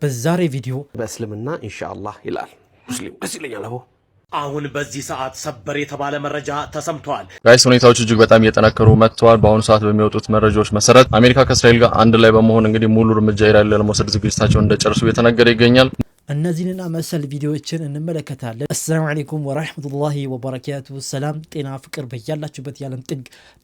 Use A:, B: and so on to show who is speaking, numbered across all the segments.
A: በዛሬ ቪዲዮ
B: በእስልምና ኢንሻአላህ ይላል። ሙስሊም ደስ ይለኛል። አቦ
C: አሁን በዚህ ሰዓት ሰበር የተባለ መረጃ ተሰምቷል።
D: Guys፣ ሁኔታዎች እጅግ በጣም እየጠነከሩ መጥተዋል። በአሁኑ ሰዓት በሚወጡት መረጃዎች መሰረት አሜሪካ ከእስራኤል ጋር አንድ ላይ በመሆን እንግዲህ ሙሉ እርምጃ ኢራን ላይ ለመውሰድ ዝግጅታቸውን እንደጨረሱ እየተነገረ ይገኛል።
A: እነዚህንና መሰል ቪዲዮዎችን እንመለከታለን። السلام عليكم ورحمة الله وبركاته። ሰላም፣ ጤና፣ ፍቅር በያላችሁበት የዓለም ጥግ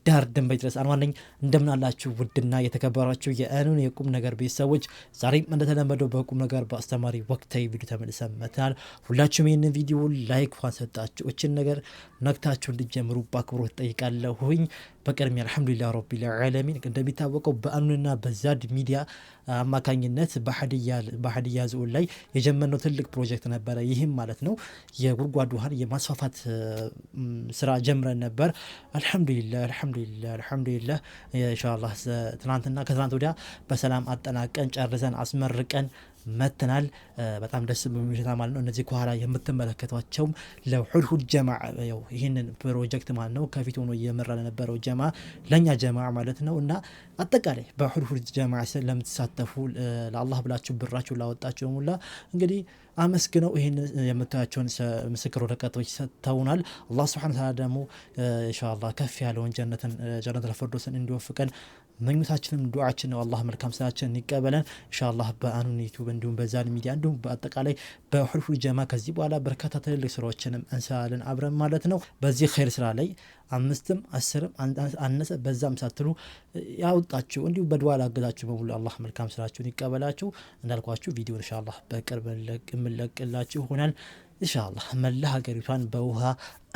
A: ዳር ድንበር ድረስ አንዋር ነኝ። እንደምን አላችሁ ውድና የተከበራችሁ የአኑን የቁም ነገር ቤተሰቦች፣ ዛሬም እንደተለመደው በቁም ነገር በአስተማሪ ወቅታዊ ቪዲዮ ተመልሰን መጥተናል። ሁላችሁም ይህንን ቪዲዮ like እንኳን ሰጣችሁ እችን ነገር ነክታችሁ እንድጀምሩ በአክብሮት ጠይቃለሁኝ። በቅድሚያ الحمد لله رب العالمين። እንደሚታወቀው በአኑንና በዛድ ሚዲያ አማካኝነት በሀዲያ ዞን ላይ የጀመርነው ትልቅ ፕሮጀክት ነበረ። ይህም ማለት ነው የጉድጓድ ውሃን የማስፋፋት ስራ ጀምረን ነበር። الحمد لله، الحمد لله، الحمد لله። ኢንሻአላህ ትናንትና ከትናንት ወዲያ በሰላም አጠናቀን ጨርሰን አስመርቀን መተናል። በጣም ደስ በሚል ሁኔታ ማለት ነው። እነዚህ ከኋላ የምትመለከቷቸውም ለሁድሁድ ጀማ ይህንን ፕሮጀክት ማለት ነው ከፊት ሆኖ እየመራ ለነበረው ጀማ፣ ለእኛ ጀማ ማለት ነው፣ እና አጠቃላይ በሁድሁድ ጀማ ለምትሳተፉ፣ ለአላህ ብላችሁ ብራችሁ ላወጣችሁ ሙላ እንግዲህ አመስግነው ይህን የምታያቸውን ምስክር ወረቀቶች ሰጥተውናል። አላህ سبحانه وتعالى ደግሞ ኢንሻአላህ ከፍ ያለውን ጀነተል ፊርደውስን እንዲወፍቀን ምኞታችንም ዱዓችን ነው። አላህ መልካም ስራችንን ይቀበለን። ኢንሻአላህ በአኑን ዩቲዩብ እንዲሁም በዛድ ሚዲያ እንዲሁም በአጠቃላይ በሁልሁል ጀማ ከዚህ በኋላ በርካታ ትልልቅ ስራዎችንም እንሰራለን አብረን ማለት ነው። በዚህ ኸይር ስራ ላይ አምስትም አስርም አነሰ በዛም ሳትሉ ያወጣችሁ እንዲሁም በዱዓ ላገዛችሁ በሙሉ አላህ መልካም ስራችሁን ይቀበላችሁ። እንዳልኳችሁ ቪዲዮ ኢንሻአላህ በቅርብ የምለቅላችሁ ይሆናል። ኢንሻአላህ መላ ሀገሪቷን በውሃ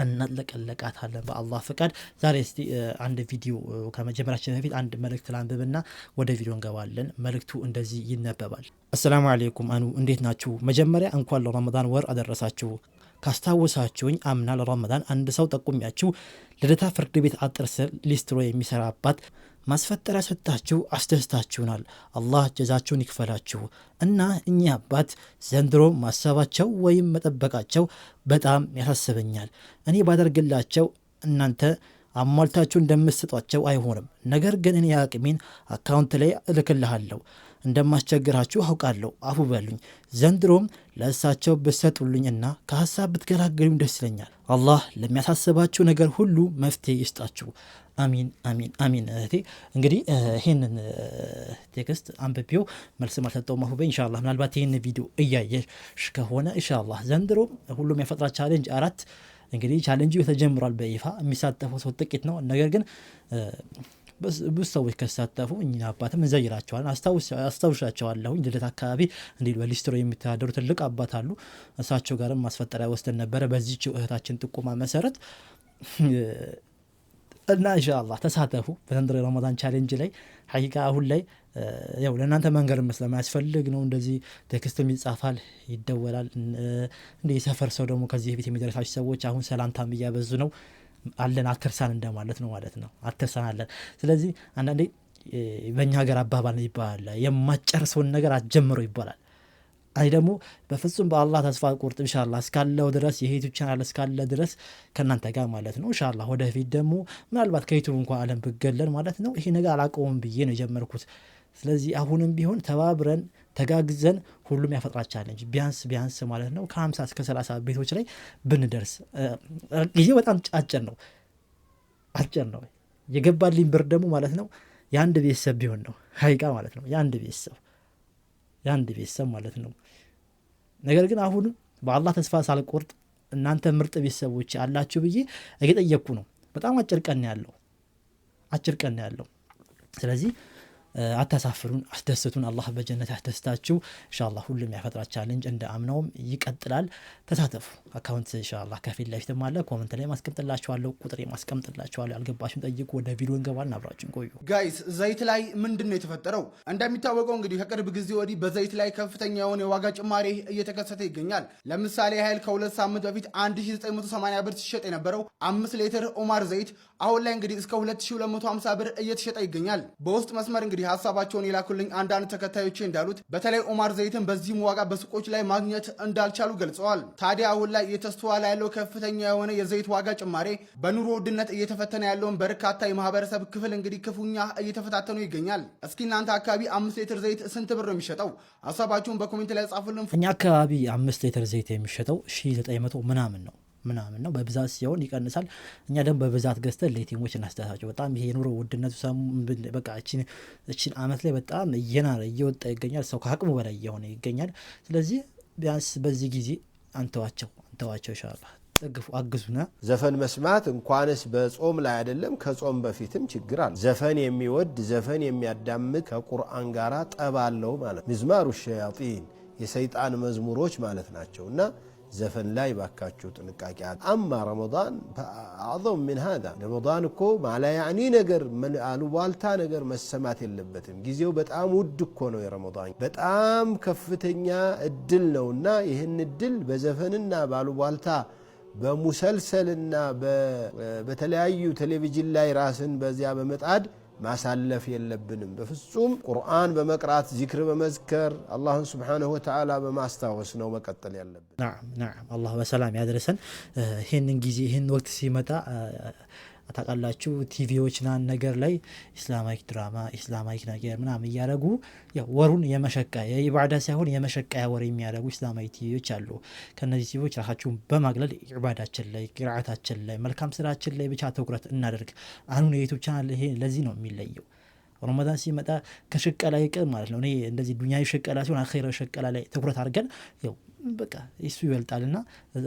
A: እናጥለቀለቃታለን በአላህ ፈቃድ። ዛሬ እስቲ አንድ ቪዲዮ ከመጀመራችን በፊት አንድ መልእክት ላንብብና ወደ ቪዲዮ እንገባለን። መልእክቱ እንደዚህ ይነበባል። السلام عليكم አኑ፣ እንዴት ናችሁ? መጀመሪያ እንኳን ለረመዳን ወር አደረሳችሁ። ካስታወሳችሁኝ አምና ለረመዳን አንድ ሰው ጠቁሚያችሁ ልደታ ፍርድ ቤት አጥር ስር ሊስትሮ የሚሰራ አባት ማስፈጠሪያ ሰጥታችሁ አስደስታችሁናል። አላህ ጀዛችሁን ይክፈላችሁ። እና እኚህ አባት ዘንድሮ ማሰባቸው ወይም መጠበቃቸው በጣም ያሳስበኛል። እኔ ባደርግላቸው እናንተ አሟልታችሁ እንደምትሰጧቸው አይሆንም። ነገር ግን እኔ አቅሜን account ላይ እልክልሃለሁ። እንደማስቸግራችሁ አውቃለሁ። አፉ በሉኝ። ዘንድሮም ለእሳቸው ብትሰጡልኝና ከሀሳብ ብትገላገሉኝ ደስ ይለኛል። አላህ ለሚያሳስባችሁ ነገር ሁሉ መፍትሄ ይስጣችሁ። አሚን፣ አሚን፣ አሚን። እህቴ እንግዲህ ይህንን text አንብቤው መልስም አልሰጠውም። አፉ በይ። ኢንሻአላህ ምናልባት ይህን ቪዲዮ እያየሽ ከሆነ ኢንሻአላህ ዘንድሮ ሁሉም ያፈጥራል challenge 4 እንግዲህ ቻሌንጁ ተጀምሯል በይፋ። የሚሳተፈው ሰው ጥቂት ነው። ነገር ግን ብዙ ሰዎች ከተሳተፉ እኚህን አባትም እንዘይራቸዋለን። አስታውሻቸዋለሁኝ። ልደት አካባቢ እንዲህ በሊስትሮ የሚተዳደሩ ትልቅ አባት አሉ። እሳቸው ጋርም ማስፈጠሪያ ወስደን ነበረ በዚህችው እህታችን ጥቆማ መሰረት። እና ኢንሻአላህ ተሳተፉ በዘንድሮ የረመዳን challenge ላይ። ሐቂቃ አሁን ላይ ያው ለእናንተ መንገር ስለማያስፈልግ ነው። እንደዚህ text ም ይጻፋል፣ ይደወላል። እንደ የሰፈር ሰው ደግሞ ከዚህ በፊት የሚደርሳቸው ሰዎች አሁን ሰላምታም እያበዙ ነው። አለን አትርሳን እንደማለት ነው ማለት ነው። አትርሳን አለን። ስለዚህ አንዳንዴ በእኛ ሀገር አባባል ይባላል፣ የማጨርሰውን ነገር አትጀምረው ይባላል። እኔ ደግሞ በፍጹም በአላህ ተስፋ ቁርጥ ኢንሻአላህ እስካለው ድረስ የዩቲዩብ ቻናል እስካለ ድረስ ከእናንተ ጋር ማለት ነው። ኢንሻአላህ ወደፊት ደግሞ ምናልባት ከዩቲዩብ እንኳን አለም ብገለል ማለት ነው ይሄ ነገር አላቆምም ብዬ ነው የጀመርኩት። ስለዚህ አሁንም ቢሆን ተባብረን ተጋግዘን ሁሉም ያፈጥራል challenge ቢያንስ ቢያንስ ማለት ነው ከ50 እስከ 30 ቤቶች ላይ ብንደርስ፣ ጊዜው በጣም አጭር ነው፣ አጭር ነው። የገባልኝ ብር ደግሞ ማለት ነው የአንድ ቤተሰብ ቢሆን ነው ሀይቃ ማለት ነው፣ የአንድ ቤተሰብ ማለት ነው። ነገር ግን አሁንም በአላህ ተስፋ ሳልቆርጥ እናንተ ምርጥ ቤተሰቦች አላችሁ ብዬ እየጠየቅኩ ነው። በጣም አጭር ቀን ያለው፣ አጭር ቀን ያለው። ስለዚህ አታሳፍሩን፣ አስደስቱን። አላህ በጀነት ያስደስታችሁ። ኢንሻአላህ ሁሉም ያፈጥራል challenge እንደ አምናውም ይቀጥላል። ተሳተፉ። Account ኢንሻአላህ ከፊት ለፊትም አለ፣ comment ላይ ማስቀምጥላችኋለሁ፣ ቁጥር ማስቀምጥላችኋለሁ። ያልገባችሁን ጠይቁ። ወደ ቪዲዮ እንገባለን። አብራችሁን ቆዩ።
E: Guys፣ ዘይት ላይ ምንድን ነው የተፈጠረው? እንደሚታወቀው እንግዲህ ከቅርብ ጊዜ ወዲህ በዘይት ላይ ከፍተኛ የሆነ የዋጋ ጭማሪ እየተከሰተ ይገኛል። ለምሳሌ ያህል ከ2 ሳምንት በፊት 1980 ብር ሲሸጥ የነበረው 5 ሊትር ኦማር ዘይት አሁን ላይ እንግዲህ እስከ 2250 ብር እየተሸጠ ይገኛል። በውስጥ መስመር እንግዲህ ሀሳባቸውን የላኩልኝ አንዳንድ ተከታዮቼ እንዳሉት በተለይ ኦማር ዘይትን በዚህም ዋጋ በሱቆች ላይ ማግኘት እንዳልቻሉ ገልጸዋል። ታዲያ አሁን ላይ ላይ እየተስተዋለ ያለው ከፍተኛ የሆነ የዘይት ዋጋ ጭማሬ በኑሮ ውድነት እየተፈተነ ያለውን በርካታ የማህበረሰብ ክፍል እንግዲህ ክፉኛ እየተፈታተኑ ይገኛል። እስኪ እናንተ አካባቢ 5 ሊትር ዘይት ስንት ብር ነው የሚሸጠው? ሀሳባችሁን በ comment ላይ ጻፉልን።
A: እኛ አካባቢ 5 ሊትር ዘይት የሚሸጠው 1900 ምናምን ነው። በብዛት ሲሆን ይቀንሳል። እኛ ደግሞ በብዛት ገዝተን ለየቲሞች እናስዳሳቸው። በጣም ይሄ የኑሮ ውድነቱ በቃ እችን አመት ላይ በጣም እየናረ እየወጣ ይገኛል። ሰው ከአቅሙ በላይ እየሆነ ይገኛል። ስለዚህ ቢያንስ በዚህ ጊዜ አንተዋቸው አንተዋቸው፣ ኢንሻአላህ ደግፉ፣ አግዙና።
F: ዘፈን መስማት እንኳንስ በጾም ላይ አይደለም፣ ከጾም በፊትም ችግር አለ። ዘፈን የሚወድ፣ ዘፈን የሚያዳምጥ ከቁርአን ጋር ጠብ አለው ማለት፣ مزمار الشياطين፣ የሰይጣን መዝሙሮች ማለት ናቸው። እና ዘፈን ላይ ባካችሁ ጥንቃቄ። أما ረመዳን أعظم من هذا። ረመዳን እኮ ما لا يعني ነገር፣ አሉባልታ ነገር መሰማት የለበትም። ጊዜው በጣም ውድ እኮ ነው። የረመዳን በጣም ከፍተኛ እድል ነውና ይህን እድል በዘፈንና ባሉባልታ፣ በሙሰልሰልና በተለያዩ ቴሌቪዥን ላይ ራስን በዚያ በመጣድ ማሳለፍ የለብንም። በፍጹም ቁርአን በመቅራት፣ ዚክር በመዝከር፣ አላህን سبحانه وتعالى በማስታወስ ነው መቀጠል ያለብን።
A: نعم نعم፣ አላህ በሰላም ያደረሰን። ይህንን ጊዜ፣ ይህን ወቅት ሲመጣ ታውቃላችሁ፣ ቲቪዎች ናን ነገር ላይ Islamic ድራማ፣ Islamic ነገር ምናምን እያደረጉ ወሩን የመሸቀያ፣ የኢባዳ ሳይሆን የመሸቀያ ወር የሚያደርጉ ኢስላማዊ ቲቪዎች አሉ። ከነዚህ ቲቪዎች ራሳችሁን በማግለል ኢባዳችን ላይ፣ ቅርአታችን ላይ፣ መልካም ስራችን ላይ ብቻ ትኩረት እናደርግ። አሁን የ YouTube channel ይሄ ለዚህ ነው የሚለየው። ረመዳን ሲመጣ ከሽቀላ ይቅር ማለት ነው። እኔ እንደዚህ ዱንያዊ ሽቀላ ሲሆን አኼራዊ ሽቀላ ላይ ትኩረት አድርገን ያው በቃ እሱ ይበልጣል እና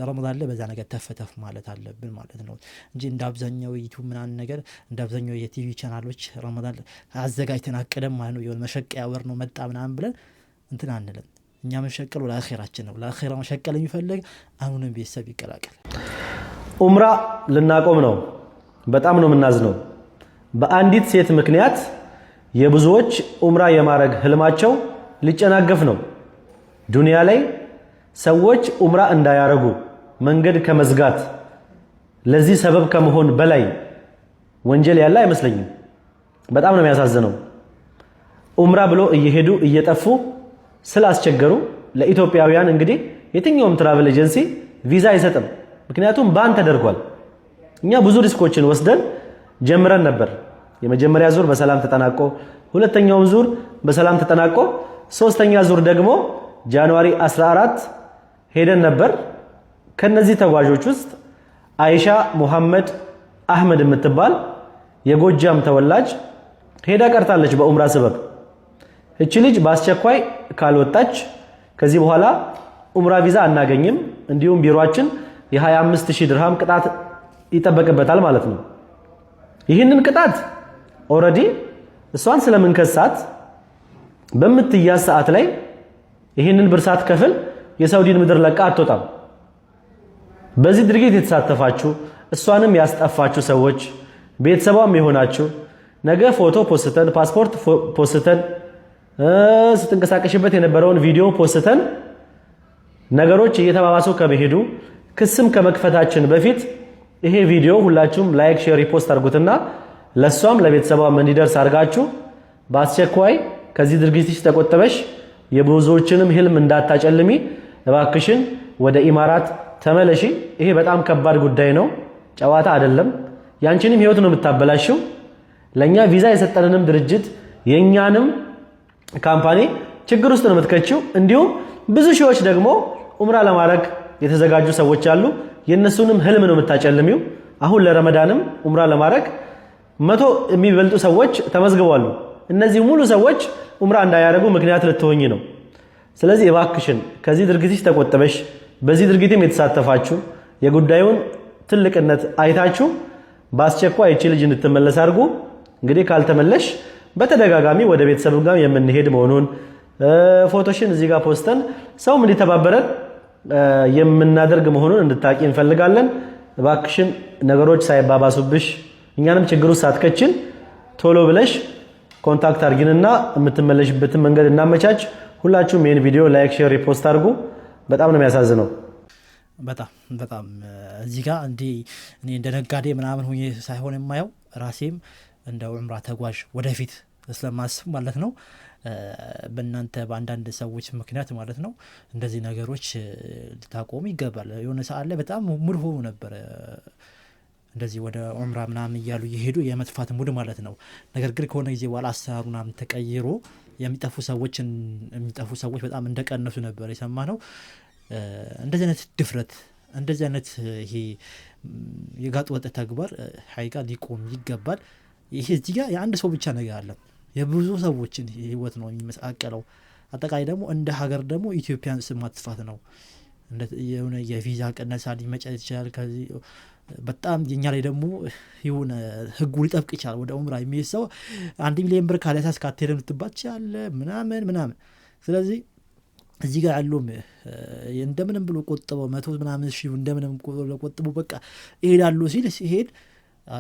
A: ረመዳን ላይ በዛ ነገር ተፈተፍ ማለት አለብን ማለት ነው እንጂ እንደ አብዛኛው YouTube ምናምን ነገር፣ እንደ አብዛኛው የ TV channel ኦች ረመዳን አዘጋጅተን አቅደም ማለት ነው የሆነ መሸቀያ ወር ነው መጣ ምናምን ብለን እንትን አንልም። እኛ መሸቀል ለአኼራችን ነው። ለአኼራ መሸቀል የሚፈልግ አሁንም ቤተሰብ ይቀላቀል።
G: ኡምራ ልናቆም ነው። በጣም ነው የምናዝነው። በአንዲት ሴት ምክንያት የብዙዎች ኡምራ የማድረግ ህልማቸው ሊጨናገፍ ነው። ዱንያ ላይ ሰዎች ኡምራ እንዳያረጉ መንገድ ከመዝጋት፣ ለዚህ ሰበብ ከመሆን በላይ ወንጀል ያለ አይመስለኝም። በጣም ነው የሚያሳዝነው። ኡምራ ብሎ እየሄዱ እየጠፉ ስላስቸገሩ ለኢትዮጵያውያን እንግዲህ የትኛውም travel agency ቪዛ አይሰጥም። ምክንያቱም ban ተደርጓል። እኛ ብዙ risk ኦችን ወስደን ጀምረን ነበር። የመጀመሪያ ዙር በሰላም ተጠናቆ፣ ሁለተኛውም ዙር በሰላም ተጠናቆ፣ ሶስተኛ ዙር ደግሞ January 14 ሄደን ነበር። ከነዚህ ተጓዦች ውስጥ አይሻ ሙሐመድ አህመድ የምትባል የጎጃም ተወላጅ ሄዳ ቀርታለች በኡምራ ሰበብ። እቺ ልጅ በአስቸኳይ ካልወጣች ከዚህ በኋላ ኡምራ ቪዛ አናገኝም፣ እንዲሁም ቢሮአችን የ25,000 ድርሃም ቅጣት ይጠበቅበታል ማለት ነው። ይህንን ቅጣት already እሷን ስለምንከሳት በምትያዝ ሰዓት ላይ ይህንን ብር ሳትከፍል የሳውዲን ምድር ለቃ አትወጣም። በዚህ ድርጊት የተሳተፋችሁ፣ እሷንም ያስጠፋችሁ ሰዎች፣ ቤተሰቧም የሆናችሁ፣ ነገ ፎቶ ፖስተን፣ ፓስፖርት ፖስተን፣ ስትንቀሳቀሽበት የነበረውን ቪዲዮ ፖስተን ነገሮች እየተባባሱ ከመሄዱ፣ ክስም ከመክፈታችን በፊት ይሄ ቪዲዮ ሁላችሁም like፣ share፣ repost አድርጉትና ለእሷም ለቤተሰቧም እንዲደርስ አድርጋችሁ በአስቸኳይ ከዚህ ድርጊትሽ ተቆጥበሽ የብዙዎችንም ህልም እንዳታጨልሚ እባክሽን ወደ ኢማራት ተመለሺ። ይሄ በጣም ከባድ ጉዳይ ነው፣ ጨዋታ አይደለም። ያንቺንም ህይወት ነው የምታበላሽው። ለእኛ ቪዛ የሰጠንንም ድርጅት፣ የእኛንም company ችግር ውስጥ ነው የምትከችው። እንዲሁም ብዙ ሺዎች ደግሞ ኡምራ ለማድረግ የተዘጋጁ ሰዎች አሉ። የእነሱንም ህልም ነው የምታጨልሚው። አሁን ለረመዳንም ኡምራ ለማድረግ 100 የሚበልጡ ሰዎች ተመዝግበዋል። እነዚህ ሙሉ ሰዎች ኡምራ እንዳያደርጉ ምክንያት ልትሆኝ ነው። ስለዚህ እባክሽን ከዚህ ድርጊትሽ ተቆጥበሽ፣ በዚህ ድርጊትም የተሳተፋችሁ የጉዳዩን ትልቅነት አይታችሁ በአስቸኳይ ይቺ ልጅ እንድትመለስ አድርጉ። እንግዲህ ካልተመለሽ በተደጋጋሚ ወደ ቤተሰብ ጋር የምንሄድ መሆኑን፣ ፎቶሽን እዚህ ጋር ፖስተን ሰውም እንዲተባበረን የምናደርግ መሆኑን እንድታቂ እንፈልጋለን። እባክሽን ነገሮች ሳይባባሱብሽ፣ እኛንም ችግሩ ሳትከችን ቶሎ ብለሽ contact አድርጊንና የምትመለሽበትን መንገድ እናመቻች። ሁላችሁም ይህን ቪዲዮ like፣ share፣ repost አድርጉ። በጣም ነው የሚያሳዝነው።
A: በጣም በጣም። እዚህ ጋር እንዲህ እኔ እንደ ነጋዴ ምናምን ሁኜ ሳይሆን የማየው ራሴም እንደ ዑምራ ተጓዥ ወደፊት ስለማስብ ማለት ነው። በእናንተ በአንዳንድ ሰዎች ምክንያት ማለት ነው እንደዚህ ነገሮች ልታቆሙ ይገባል። የሆነ ሰዓት ላይ በጣም mood ሆኖ ነበረ፣ እንደዚህ ወደ ዑምራ ምናምን እያሉ እየሄዱ የመጥፋት mood ማለት ነው። ነገር ግን ከሆነ ጊዜ በኋላ አሰራሩ ምናምን ተቀይሮ የሚጠፉ ሰዎች በጣም እንደቀነሱ ነበር የሰማነው። እንደዚህ አይነት ድፍረት፣ እንደዚህ አይነት ይሄ የጋጥ ወጥ ተግባር ሀይቃ ሊቆም ይገባል። ይሄ እዚህ ጋር የአንድ ሰው ብቻ ነገር አለ፣ የብዙ ሰዎችን ህይወት ነው የሚመሰቃቀለው። አጠቃላይ ደግሞ እንደ ሀገር ደግሞ ኢትዮጵያን ስም ማጥፋት ነው። የሆነ የቪዛ ቅነሳ ሊመጣ ይችላል። ከዚህ በጣም የኛ ላይ ደግሞ የሆነ ህጉ ሊጠብቅ ይችላል። ወደ ኡምራ የሚሄድ ሰው 1 ሚሊዮን ብር ካለያዝክ አትሄድም ልትባል ትችላለህ፣ ምናምን ምናምን። ስለዚህ እዚህ ጋር ያሉም እንደምንም ብሎ ቆጥበው መቶ ምናምን ሺህ እንደምንም ቆጥቦ በቃ እሄዳሉ ሲል ሲሄድ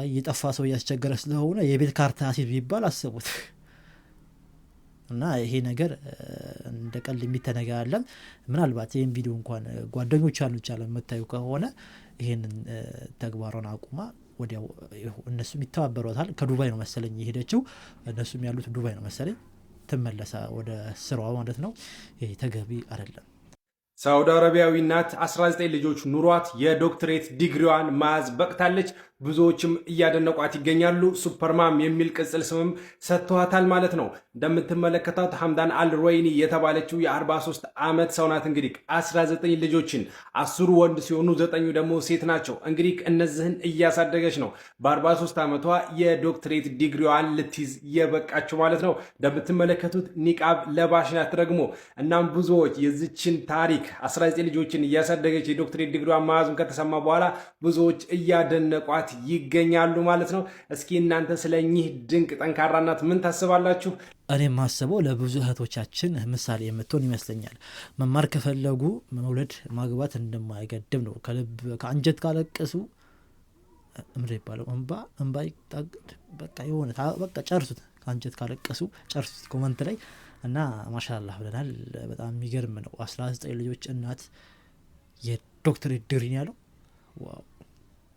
A: የጠፋ ሰው እያስቸገረ ስለሆነ የቤት ካርታ ሲል ቢባል አስቡት። እና ይሄ ነገር እንደ ቀልድ የሚታይ ነገር አይደለም። ምናልባት ይህን ቪዲዮ እንኳን ጓደኞች አሉ ይቻላል የምታዩ ከሆነ ይሄንን ተግባሯን አቁማ ወዲያው እነሱም ይተባበሯታል። ከዱባይ ነው መሰለኝ የሄደችው፣ እነሱም ያሉት ዱባይ ነው መሰለኝ። ትመለሳ ወደ ስራዋ ማለት ነው። ይሄ ተገቢ አይደለም።
H: ሳውዲ አረቢያዊ እናት 19 ልጆች ኑሯት የዶክትሬት ዲግሪዋን መያዝ በቅታለች። ብዙዎችም እያደነቋት ይገኛሉ። Super mom የሚል ቅጽል ስምም ሰጥተዋታል ማለት ነው። እንደምትመለከታት ሐምዳን አልሮይኒ የተባለችው የ43 ዓመት ሰው ናት። እንግዲህ 19 ልጆችን፣ 10ሩ ወንድ ሲሆኑ ዘጠኙ ደግሞ ሴት ናቸው። እንግዲህ እነዚህን እያሳደገች ነው በ43 ዓመቷ የዶክትሬት ዲግሪዋን ልትይዝ የበቃችው ማለት ነው። እንደምትመለከቱት ኒቃብ ለባሽ ናት ደግሞ። እናም ብዙዎች የዚችን ታሪክ 19 ልጆችን እያሳደገች የዶክትሬት ዲግሪዋን መያዙን ከተሰማ በኋላ ብዙዎች እያደነቋት ይገኛሉ ማለት ነው። እስኪ እናንተ ስለ እኚህ ድንቅ ጠንካራ እናት ምን ታስባላችሁ?
A: እኔ የማስበው ለብዙ እህቶቻችን ምሳሌ የምትሆን ይመስለኛል። መማር ከፈለጉ መውለድ ማግባት እንደማይገድብ ነው። ከልብ ከአንጀት ካለቀሱ ምንድን ይባለው፣ እንባ ይታገድ፣ በቃ የሆነ በቃ ጨርሱት። ከአንጀት ካለቀሱ ጨርሱት comment ላይ። እና ማሻላህ ብለናል። በጣም የሚገርም ነው። 19 ልጆች እናት የዶክትሬት ዲግሪ ያለው፣ wow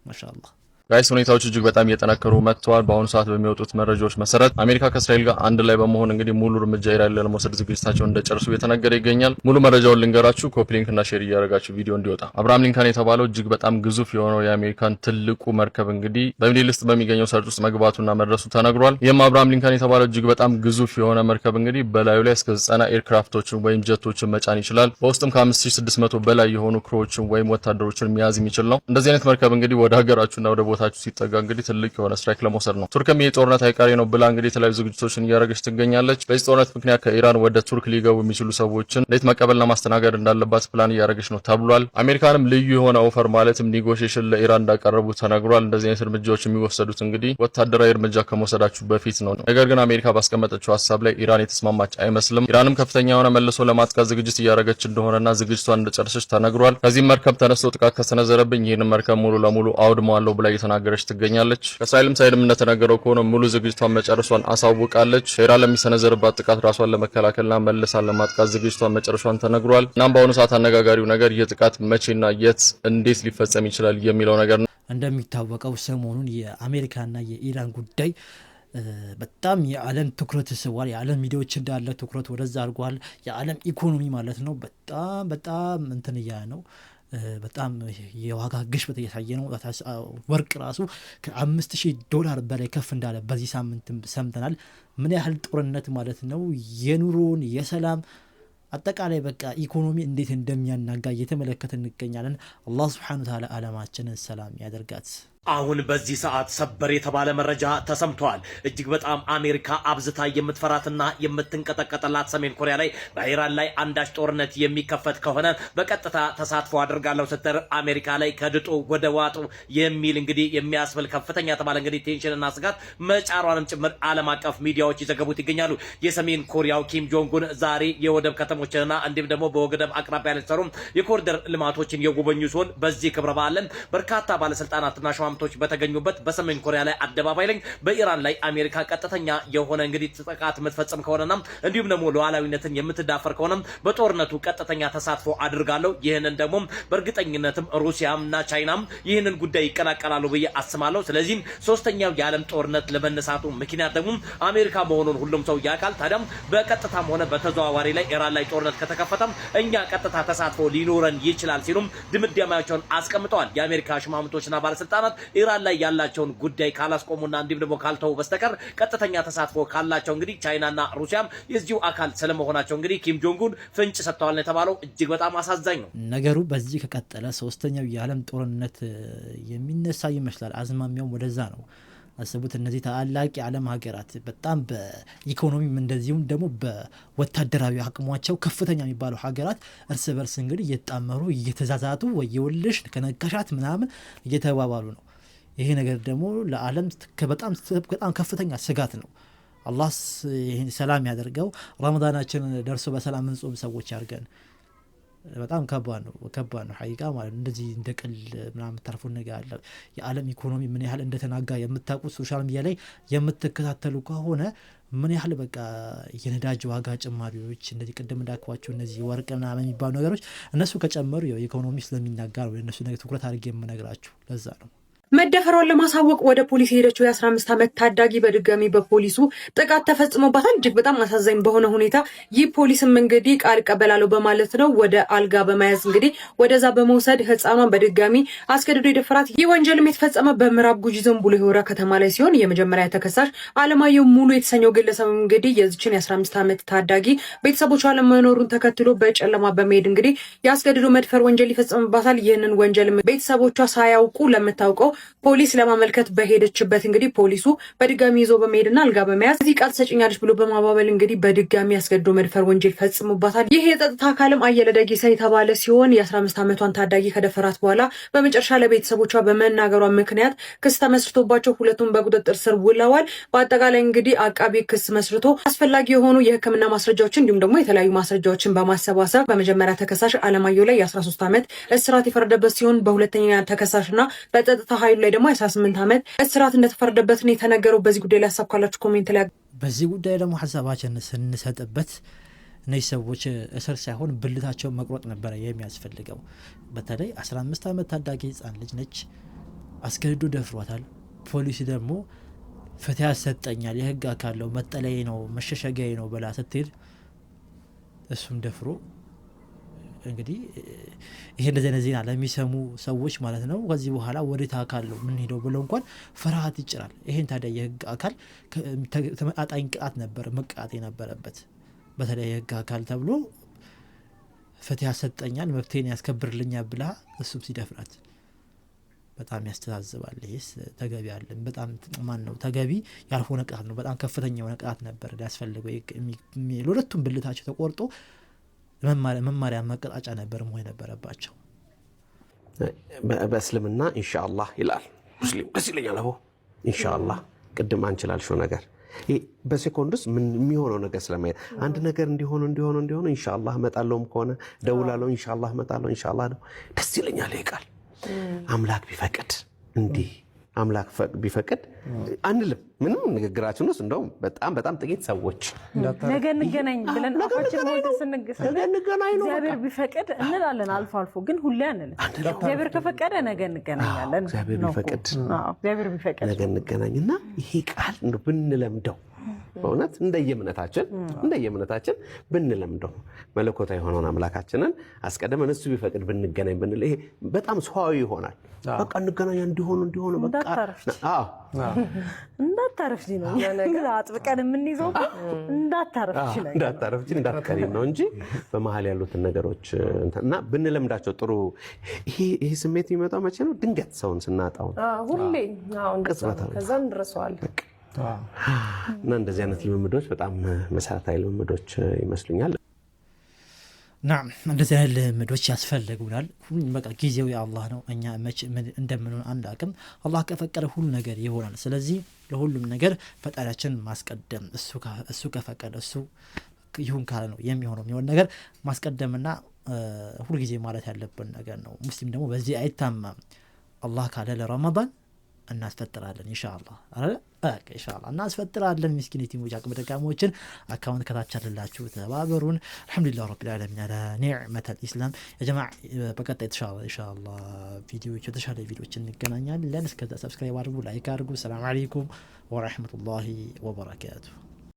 A: ማሻአላህ።
D: Guys፣ ሁኔታዎች እጅግ በጣም እየጠነከሩ መጥተዋል። በአሁኑ ሰዓት በሚወጡት መረጃዎች መሰረት አሜሪካ ከእስራኤል ጋር አንድ ላይ በመሆን እንግዲህ ሙሉ እርምጃ ኢራን ላይ ለመውሰድ ዝግጅታቸውን እንደጨረሱ እየተነገረ ይገኛል። ሙሉ መረጃውን ልንገራችሁ፣ copy link እና share እያደረጋችሁ ቪዲዮ እንዲወጣ። አብርሃም ሊንከን የተባለው እጅግ በጣም ግዙፍ የሆነው የአሜሪካን ትልቁ መርከብ እንግዲህ በ Middle East በሚገኘው ሰርጥ ውስጥ መግባቱና መድረሱ ተነግሯል። ይህም አብርሃም ሊንከን የተባለው እጅግ በጣም ግዙፍ የሆነ መርከብ እንግዲህ በላዩ ላይ እስከ 90 aircraft ኦችን ወይም ጀቶችን መጫን ይችላል። በውስጥም ከ5600 በላይ የሆኑ crew ዎችን ወይም ወታደሮችን መያዝ የሚችል ነው። እንደዚህ አይነት መርከብ እንግዲህ ወደ ሀገራችሁና ወደ ቦታችሁ ሲጠጋ እንግዲህ ትልቅ የሆነ strike ለመውሰድ ነው። ቱርክም ይህ ጦርነት አይቀሬ ነው ብላ እንግዲህ የተለያዩ ዝግጅቶችን እያደረገች ትገኛለች። በዚህ ጦርነት ምክንያት ከኢራን ወደ ቱርክ ሊገቡ የሚችሉ ሰዎችን እንዴት መቀበልና ማስተናገድ እንዳለባት ፕላን እያደረገች ነው ተብሏል። አሜሪካንም ልዩ የሆነ offer ማለትም negotiation ለኢራን እንዳቀረቡ ተነግሯል። እንደዚህ አይነት እርምጃዎች የሚወሰዱት እንግዲህ ወታደራዊ እርምጃ ከመውሰዳችሁ በፊት ነው። ነገር ግን አሜሪካ ባስቀመጠችው ሀሳብ ላይ ኢራን የተስማማች አይመስልም። ኢራንም ከፍተኛ የሆነ መልሶ ለማጥቃት ዝግጅት እያደረገች እንደሆነና ዝግጅቷን እንደጨረሰች ተነግሯል። ከዚህም መርከብ ተነስቶ ጥቃት ከሰነዘረብኝ ይህንን መርከብ ሙሉ ለሙሉ አውድመዋለሁ ብላ እየተናገረች ትገኛለች። ከእስራኤልም side ም እንደተነገረው ከሆነ ሙሉ ዝግጅቷን መጨረሷን አሳውቃለች። ኢራን ለሚሰነዘርባት ጥቃት ራሷን ለመከላከልና መልሳ ለማጥቃት ዝግጅቷን መጨረሷን ተነግሯል። እናም በአሁኑ ሰዓት አነጋጋሪው ነገር ይህ ጥቃት መቼና የት እንዴት ሊፈጸም ይችላል የሚለው ነገር ነው።
A: እንደሚታወቀው ሰሞኑን የአሜሪካና የኢራን ጉዳይ በጣም የዓለም ትኩረት ስቧል። የዓለም ሚዲያዎች እንዳለ ትኩረት ወደዛ አድርጓል። የዓለም ኢኮኖሚ ማለት ነው በጣም በጣም እንትን እያለ ነው። በጣም የዋጋ ግሽበት እያሳየ ነው። ወርቅ ራሱ ከ5,000 ዶላር በላይ ከፍ እንዳለ በዚህ ሳምንት ሰምተናል። ምን ያህል ጦርነት ማለት ነው የኑሮን፣ የሰላም፣ አጠቃላይ በቃ ኢኮኖሚ እንዴት እንደሚያናጋ እየተመለከትን እንገኛለን። አላህ ስብሐነ ወተዓላ ዓለማችንን ሰላም ያደርጋት።
C: አሁን በዚህ ሰዓት ሰበር የተባለ መረጃ ተሰምቷል። እጅግ በጣም አሜሪካ አብዝታ የምትፈራትና የምትንቀጠቀጥላት ሰሜን ኮሪያ ላይ በኢራን ላይ አንዳች ጦርነት የሚከፈት ከሆነ በቀጥታ ተሳትፎ አድርጋለሁ ስትል አሜሪካ ላይ ከድጡ ወደ ዋጡ የሚል እንግዲህ የሚያስብል ከፍተኛ የተባለ እንግዲህ tension ና ስጋት መጫሯንም ጭምር ዓለም አቀፍ ሚዲያዎች ይዘገቡት ይገኛሉ። የሰሜን ኮሪያው ኪም ጆንግ ኡን ዛሬ የወደብ ከተሞችንና እንዲሁም ደግሞ በወደብ አቅራቢያ ላይ የተሰሩ የኮሪደር ልማቶችን የጎበኙ ሲሆን በዚህ ክብረ በዓልን በርካታ ባለስልጣናትና ሹማምንት ሹማምንቶች በተገኙበት በሰሜን ኮሪያ ላይ አደባባይ ላይ በኢራን ላይ አሜሪካ ቀጥተኛ የሆነ እንግዲህ ጥቃት የምትፈጽም ከሆነና እንዲሁም ደግሞ ሉዓላዊነትን የምትዳፈር ከሆነ በጦርነቱ ቀጥተኛ ተሳትፎ አድርጋለሁ። ይህንን ደግሞ በእርግጠኝነትም ሩሲያምና ቻይናም ይህንን ጉዳይ ይቀላቀላሉ ብዬ አስባለሁ። ስለዚህም ሶስተኛው የዓለም ጦርነት ለመነሳቱ ምክንያት ደግሞ አሜሪካ መሆኑን ሁሉም ሰው ያውቃል። ታዲያም በቀጥታም ሆነ በተዘዋዋሪ ላይ ኢራን ላይ ጦርነት ከተከፈተም እኛ ቀጥታ ተሳትፎ ሊኖረን ይችላል ሲሉም ድምዳሜያቸውን አስቀምጠዋል። የአሜሪካ ሹማምንቶችና ባለስልጣናት ኢራን ላይ ያላቸውን ጉዳይ ካላስቆሙና እንዲሁም ደግሞ ካልተው በስተቀር ቀጥተኛ ተሳትፎ ካላቸው እንግዲህ ቻይናና ሩሲያም የዚሁ አካል ስለመሆናቸው እንግዲህ ኪም ጆንግ ኡን ፍንጭ ሰጥተዋል ነው የተባለው። እጅግ በጣም አሳዛኝ ነው።
A: ነገሩ በዚህ ከቀጠለ ሶስተኛው የዓለም ጦርነት የሚነሳ ይመስላል። አዝማሚያውም ወደዛ ነው። አስቡት፣ እነዚህ ታላላቅ የዓለም ሀገራት በጣም በኢኮኖሚም እንደዚሁም ደግሞ በወታደራዊ አቅሟቸው ከፍተኛ የሚባሉ ሀገራት እርስ በርስ እንግዲህ እየተጣመሩ እየተዛዛቱ ወየውልሽ ከነካሻት ምናምን እየተባባሉ ነው። ይሄ ነገር ደግሞ ለዓለም በጣም በጣም ከፍተኛ ስጋት ነው። አላህ ይህን ሰላም ያደርገው። ረመዳናችን ደርሶ በሰላም እንጾም ሰዎች ያድርገን። በጣም ከባድ ነው፣ ከባድ ነው ሐቂቃ ማለት ነው። እንደዚህ እንደ ቀልድ ምናምን የምታርፉት ነገር አለ። የዓለም ኢኮኖሚ ምን ያህል እንደተናጋ የምታውቁት social media ላይ የምትከታተሉ ከሆነ ምን ያህል በቃ የነዳጅ ዋጋ ጭማሪዎች፣ እንደዚህ ቅድም እንዳልኳቸው እነዚህ ወርቅ ምናምን የሚባሉ ነገሮች እነሱ ከጨመሩ ያው ኢኮኖሚ ስለሚናጋ ነው እነሱ ነገር ትኩረት አድርጌ የምነግራችሁ ለዛ ነው።
I: መደፈሯን ለማሳወቅ ወደ ፖሊስ የሄደችው የ15 ዓመት ታዳጊ በድጋሚ በፖሊሱ ጥቃት ተፈጽሞባታል። እጅግ በጣም አሳዛኝ በሆነ ሁኔታ ይህ ፖሊስም እንግዲህ ቃል እቀበላለሁ በማለት ነው ወደ አልጋ በመያዝ እንግዲህ ወደዛ በመውሰድ ህፃኗን በድጋሚ አስገድዶ የደፈራት። ይህ ወንጀልም የተፈጸመ በምዕራብ ጉጂ ዞን ቡሌ ሆራ ከተማ ላይ ሲሆን የመጀመሪያ ተከሳሽ አለማየሁ ሙሉ የተሰኘው ግለሰብ እንግዲህ የዚችን የ15 ዓመት ታዳጊ ቤተሰቦቿ አለመኖሩን ተከትሎ በጨለማ በመሄድ እንግዲህ የአስገድዶ መድፈር ወንጀል ይፈጽምባታል። ይህንን ወንጀል ቤተሰቦቿ ሳያውቁ ለምታውቀው ፖሊስ ለማመልከት በሄደችበት እንግዲህ ፖሊሱ በድጋሚ ይዞ በመሄድና አልጋ በመያዝ እዚህ ቃል ትሰጭኛለች ብሎ በማባበል እንግዲህ በድጋሚ አስገድዶ መድፈር ወንጀል ፈጽሞባታል። ይህ የጸጥታ አካልም አየለ ደጌሳ የተባለ ሲሆን የ15 ዓመቷን ታዳጊ ከደፈራት በኋላ በመጨረሻ ለቤተሰቦቿ በመናገሯ ምክንያት ክስ ተመስርቶባቸው ሁለቱም በቁጥጥር ስር ውለዋል። በአጠቃላይ እንግዲህ አቃቢ ክስ መስርቶ አስፈላጊ የሆኑ የሕክምና ማስረጃዎችን እንዲሁም ደግሞ የተለያዩ ማስረጃዎችን በማሰባሰብ በመጀመሪያ ተከሳሽ አለማየሁ ላይ የ13 ዓመት እስራት የፈረደበት ሲሆን በሁለተኛ ተከሳሽና በጸጥታ ኃይሉ ላይ ደግሞ የ18 ዓመት እስራት እንደተፈረደበት ነው የተነገረው። በዚህ ጉዳይ ላይ ሀሳብ ካላችሁ comment ላይ
A: በዚህ ጉዳይ ደግሞ ሀሳባችን ስንሰጥበት እነዚህ ሰዎች እስር ሳይሆን ብልታቸውን መቁረጥ ነበረ የሚያስፈልገው። በተለይ 15 ዓመት ታዳጊ ህፃን ልጅ ነች፣ አስገድዶ ደፍሯታል። ፖሊስ ደግሞ ፍትህ ያሰጠኛል፣ የህግ አካል ነው፣ መጠለያዬ ነው፣ መሸሸጊያዬ ነው ብላ ስትሄድ እሱም ደፍሮ እንግዲህ ይሄ እንደዚህ አይነት ዜና ለሚሰሙ ሰዎች ማለት ነው ከዚህ በኋላ ወዴት አካል ነው የምንሄደው ብለው እንኳን ፍርሃት ይጭራል። ይሄን ታዲያ የህግ አካል ተመጣጣኝ ቅጣት ነበር መቀጣት የነበረበት። በተለይ የህግ አካል ተብሎ ፍትህ ያሰጠኛል መብቴን ያስከብርልኛል ብላ እሱም ሲደፍራት በጣም ያስተዛዝባል። ይሄስ ተገቢ አለን በጣም ማን ነው ተገቢ ያልሆነ ቅጣት ነው። በጣም ከፍተኛ የሆነ ቅጣት ነበር ሊያስፈልገው፣ ለሁለቱም ብልታቸው ተቆርጦ መማሪያ መቀጣጫ ነበር መሆን የነበረባቸው።
B: በእስልምና ኢንሻአላህ ይላል ሙስሊም። ደስ ይለኛል። አቦ ኢንሻአላህ ቅድም አንቺ ላልሽው ነገር በሴኮንድ ውስጥ ምን የሚሆነው ነገር ስለማየት አንድ ነገር እንዲሆኑ እንዲሆኑ እንዲሆኑ ኢንሻአላህ እመጣለሁም ከሆነ ደውላለሁ፣ ኢንሻአላህ እመጣለሁ፣ ኢንሻአላህ ነው። ደስ ይለኛል ይሄ ቃል። አምላክ ቢፈቅድ እንዲህ አምላክ ቢፈቅድ አንልም። ምንም ንግግራችን ውስጥ እንደውም በጣም በጣም ጥቂት ሰዎች
J: ነገ እንገናኝ ብለን አፋችን ሞልተን
B: እንገናኝ ነው
J: እግዚአብሔር ቢፈቅድ እንላለን። አልፎ አልፎ ግን ሁሌ አንልም። እግዚአብሔር ከፈቀደ ነገ እንገናኛለን።
B: እግዚአብሔር ቢፈቅድ
J: እግዚአብሔር ቢፈቅድ
B: ነገ እንገናኝና ይሄ ቃል እንደው ብንለምደው በእውነት እንደየእምነታችን ብንለምደው መለኮታዊ የሆነውን አምላካችንን አስቀድመን እሱ ቢፈቅድ ብንገናኝ ብንል ይሄ በጣም ሰዋዊ ይሆናል። በቃ እንገናኛ እንዲሆኑ እንዲሆኑ በቃ
J: እንዳታረፍጂ ነው አጥብቀን የምንይዘው፣ እንዳታረፍጂ ነው
B: እንዳታረፍጂ እንዳትቀሪ ነው እንጂ በመሀል ያሉትን ነገሮች እና ብንለምዳቸው ጥሩ። ይሄ ስሜት የሚመጣው መቼ ነው? ድንገት ሰውን ስናጣው
K: ሁሌ ከዛ እንረሳዋለን።
B: እና እንደዚህ አይነት ልምምዶች በጣም መሰረታዊ ልምምዶች ይመስሉኛል።
A: ናም እንደዚህ አይነት ልምምዶች ያስፈልጉናል። በቃ ጊዜው የአላህ ነው። እኛ መቼ ምን እንደምንሆን አናውቅም። አላህ ከፈቀደ ሁሉ ነገር ይሆናል። ስለዚህ ለሁሉም ነገር ፈጣሪያችን ማስቀደም፣ እሱ ከፈቀደ እሱ ይሁን ካለ ነው የሚሆነው። የሚሆን ነገር ማስቀደምና ሁልጊዜ ማለት ያለብን ነገር ነው። ሙስሊም ደግሞ በዚህ አይታማም። አላህ ካለ ለረመዳን እናስፈጥራለን ኢንሻአላህ። አረ በቃ ኢንሻአላህ እናስፈጥራለን። ምስኪን የቲሞች፣ አቅመ ደካሞችን account ከታች አለላችሁ፣ ተባበሩን። الحمد لله رب العالمين على نعمة الإسلام። يا جماعة በቀጣይ የተሻለ ኢንሻአላህ ቪዲዮዎች የተሻለ ቪዲዮዎች እንገናኛለን። እስከዛ subscribe አድርጉ፣ like አድርጉ። سلام عليكم ورحمة الله وبركاته።